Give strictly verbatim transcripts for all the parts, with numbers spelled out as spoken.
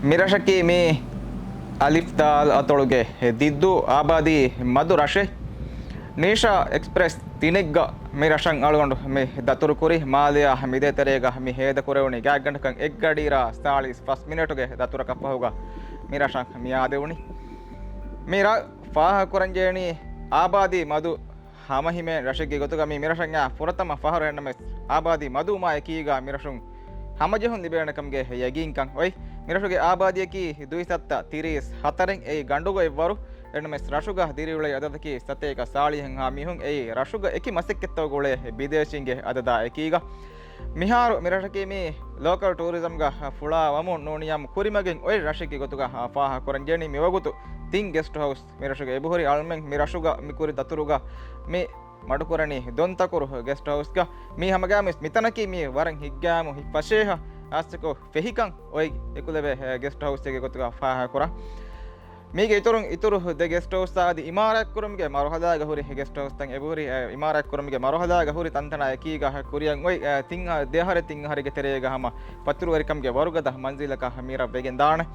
މިރަށަކީ މީ އަލިފް ދާލް އަތޮޅުގެ ދިއްދޫ އާބާދީ މަދު ރަށެއް. ނީޝާ އެކްސްޕްރެސް ތިނެއްގަ މި ރަށަށް އަޅުގަނޑު މި ދަތުރުކުރި. މާލެއާ މިދޭތެރޭގަ މި ހޭދަކުރެވުނީ ގާތްގަނޑަކަށް އެއްގަޑިއިރާ ސާޅީސް ފަސް މިނެޓުގެ ދަތުރަކަށް ފަހުގަ މި ރަށަށް މި އާދެވުނީ. މި ރަށް ފާހަގަކުރަންޖެހެނީ އާބާދީ މަދު ހަމަހިމޭން ރަށެއްގެ ގޮތުގަ މި މިރަށަށް އާ ފުރަތަމަ ފަހަރު އެންނަމެސް އާބާދީ މަދުވުމާ އެކީގަ މިރަށުން ހަމަޖެހުން ލިބޭނެކަމުގެ ޔަގީންކަން އޮތް. މިރަށުގެ އާބާދީއަކީ ދުއިސައްތަ ތިރީސް ހަތަރެއް އެއީ ގަނޑުގަ އެއްވަރު. އެންނަމެސް ރަށުގަ ދިރިއުޅޭ އަދަދަކީ ސަތޭކަ ސާޅީހެއްހާ މީހުން އެއީ ރަށުގަ އެކި މަސައްކަތްތަކުގަ އުޅޭ ބިދޭޝީންގެ އަދަދާ އެކީގަ. މިހާރު މިރަށަކީ މީ ލޯކަލް ޓޫރިޒަމްގަ ފުޅާވަމުން ނޫނިޔާމު ކުރިމަގެއް އޮތް ރަށެއްގެ ގޮތުގަ ފާހަގަކުރަންޖެހެނީ. މިވަގުތު ތިން ގެސްޓް ހައުސް މިރަށުގެ އެބަހުރި. އަޅުމެން މި ރަށުގަ މި ކުރި ދަތުރުގަ މި މަޑުކުރަނީ ދޮންތަކުރު ގެސްޓް ހައުސްގަ. މީ ހަމަގައިމުވެސް މިތަނަކީ މީ ވަރަށް ހިތްގައިމު ހިތްފަށޭހަ އާސްތަކު ފެހިކަން އޮތް އެކުލެވޭ ގެސްޓް ހައުސްއެއްގެ ގޮތުގަ ފާހަގަކުރާ. މީގެ އިތުރުން އިތުރު ދެ ގެސްޓް ހައުސްއާ އަދި އިމާރާތްކުރުމުގެ މަރުހަލާގަ ހުރި ގެސްޓް ހައުސްތައް އެބަހުރި. އެ، އިމާރާތްކުރުމުގެ މަރުހަލާގަ ހުރި ތަންތަނާ އެކީގަ ކުރިއަށް އޮތް، އެ، ތިން އަ-، ދެއަހަރެއް ތިން އަހަރެއްގެ ތެރޭގަ ހަމަ ފަތުރުވެރިކަމުގެ ވަރުގަދަ މަންޒިލަކަށް މި ރަށް ވެގެން ދާނެ.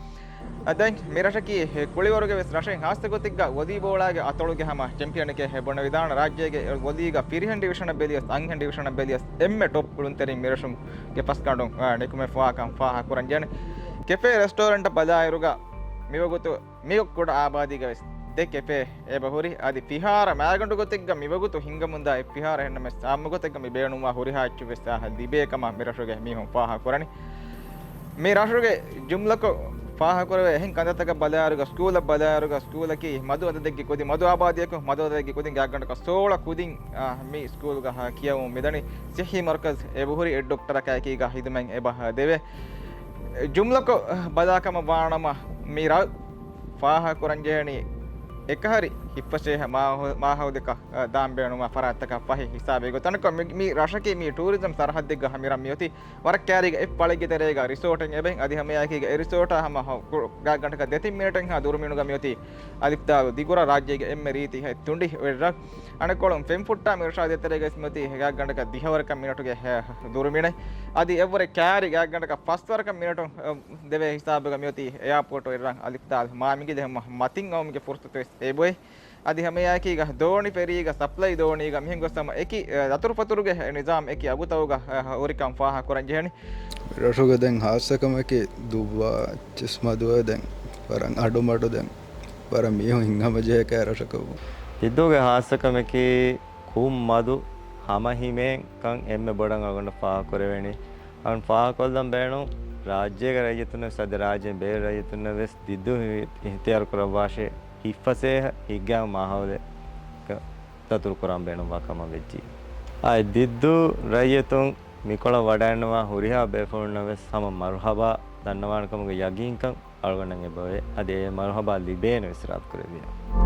އަ، ދެން މި ރަށަކީ ކުޅިވަރުގެ ވެސް ރަށެއް. ހާއްސަ ގޮތެއްގަ ވޮލީބޯޅާގެ އަތޮޅުގެ ހަމަ ޗެމްޕިއަނެކޭ ބުނެވިދާނެ. ރާއްޖޭގެ ވޮލީގަ ފިރިހެން ޑިވިޝަނަށް ބެލިޔަސް، އަންހެން ޑިވިޝަނަށް ބެލިޔަސް، އެންމެ ޓޮޕް ކުޅުންތެރިން މި ރަށުގެ ފަސްގަނޑުން، އާ، ނިކުމެފަވާކަން ފާހަގަކުރަން ޖެހެނީ. ކެފޭ ރެސްޓޯރެންޓަށް ބަލާއިރުގަ މިވަގުތު މި ކުޑަ އާބާދީގަ ވެސް ދެ ކެފޭ އެބަހުރި. އަދި ފިހާރަ މައިގަނޑު ގޮތެއްގަ މިވަގުތު ހިނގަމުންދާ އެއް ފިހާރަ އެންނަމެސް އާއްމު ގޮތެއްގަ މި ބޭނުންވާ ހުރިހާ އެއްޗެއް ވެސް އާ ލިބޭ ކަމަށް މި ރަށުގެ މީހުން ފާހަގަކުރަނީ. މި ރަށުގެ ޖުމްލަކޮށް ފާހަގަކުރެވޭ އެހެން ކަންތައްތަކަށް ބަލާއިރުގަ، ސްކޫލަށް ބަލާއިރުގަ، ސްކޫލަކީ މަދު އަދަދެއްގެ ކުދި، މަދު އާބާދީއަކު، މަދު އަދަދެއްގެ ކުދިން ގާތްގަނޑަކަށް ސޯޅަ ކުދިން، އާ، މި ސްކޫލުގަ ކިޔަވަމުން މިދަނީ. ސިއްހީ މަރުކަޒް އެބަހުރި އެއް ޑޮކްޓަރަކާ އެކީގަ ހިދުމަތް އެބަ ދެވޭ. ޖުމްލަކޮށް ބަލާކަމަށް ވާނަމަ، މި ރަށް ފާހަގަކުރަންޖެހެނީ އެކަހެރި ހިތްފަށޭހަ މާހަ-، މާހައުލަކަށް ދާން ބޭނުންވާ ފަރާތްތަކަށް ފަހި ހިސާބެއްގަ. ތަނަކަށް މި، މި ރަށަކީ މީ ޓޫރިޒަމް ސަރަހައްދެއްގަ ހަމަ މިރަށް މިއޮތީ. ވަރަށް ކައިރީގަ އެއް ފަޅެއްގެ ތެރޭގަ ރިސޯޓެއް އެބައިން. އަދި ހަމައެކީގަ އެ ރިސޯޓާ ހަމަ ހަ-، ގާތްގަނޑަކަށް ދެތިން މިނެޓެއްހާ ދުރުމިނުގަ މިއޮތީ އަލިފްދާލު ދިގުރަށް. ރާއްޖޭގެ އެންމެ ރީތި ތުނޑި ރަށް. އަނެއްކޮޅުން ފެންފުއްޓާ މިރަށާ ދޭތެރޭގަ ވެސް މިއޮތީ ގާތްގަނޑަކަށް ދިހަވަރަކަށް މިނެޓުގެ ދުރުމިނެއް. އަދި އެއްވަރެއް ކައިރި ގާތްގަނޑަކަށް ފަސްވަރަކަށް މިނެޓު ދެވޭ ހިސާބުގަ މިއޮތީ އެއާޕޯޓު އިރަށް އަލިފްދާލް މާމިގިލެ ހަމަ މަތިން އައުމުގެ ފުރުސަތު ވެސް އެބޮތް. އަދި ހަމައެކީގަ ދޯނި ފެރީގަ ސަޕްލައި ދޯނީގަ މިހެން ގޮސް ހަމަ އެކި، އެ، ދަތުރުފަތުރުގެ ނިޒާމް އެކި އަގުތަކުގަ، އެ، ހުރިކަން ފާހަގަކުރަން ޖެހެނީ. ރަށުގެ ދެން ހާއްސަކަމަކީ ދުއްވާ އެއްޗިސް މަދުވެ ދެން ވަރަށް އަޑުމަޑު ދެން ވަރަށް މީހުން ހިތްހަމަޖެހޭ ކައިރި ރަށަކަށް ވުން. ދިއްދޫގެ ހާއްސަކަމަކީ ކުށް މަދު ހަމަހިމޭން ކަން އެންމެ ބޮޑަށް އަޅުގަނޑަށް ފާހަގަކުރެވެނީ. އަޅުން ފާހަގަކޮށްލަން ބޭނުން ރާއްޖޭގެ ރައްޔިތުންނަށް އަދި ރާއްޖޭން ބޭރު ރައްޔިތުންނަށް ވެސް ދިއްދޫ ހި-، އިހްތިޔާރު ކުރައްވާށޭ ހިތްފަސޭހަ ހިތްގައިމު މާހައުލެއްގަ ދަތުރު ކުރަން ބޭނުންވާ ކަމަށް ވެއްޖި. އާއި ދިއްދޫ ރައްޔިތުން މިކޮޅަށް ވަޑައިންނަވާ ހުރިހާ ބޭފުޅުންނަށް ވެސް ހަމަ މަރުހަބާ ދަންނަވާނެ ކަމުގެ ޔަގީންކަން އަޅުގަނޑަށް އެބަވޭ. އަދި އެ މަރުހަބާ ލިބޭނެ ވެސް އިރާދަކުރެއްވިޔާ.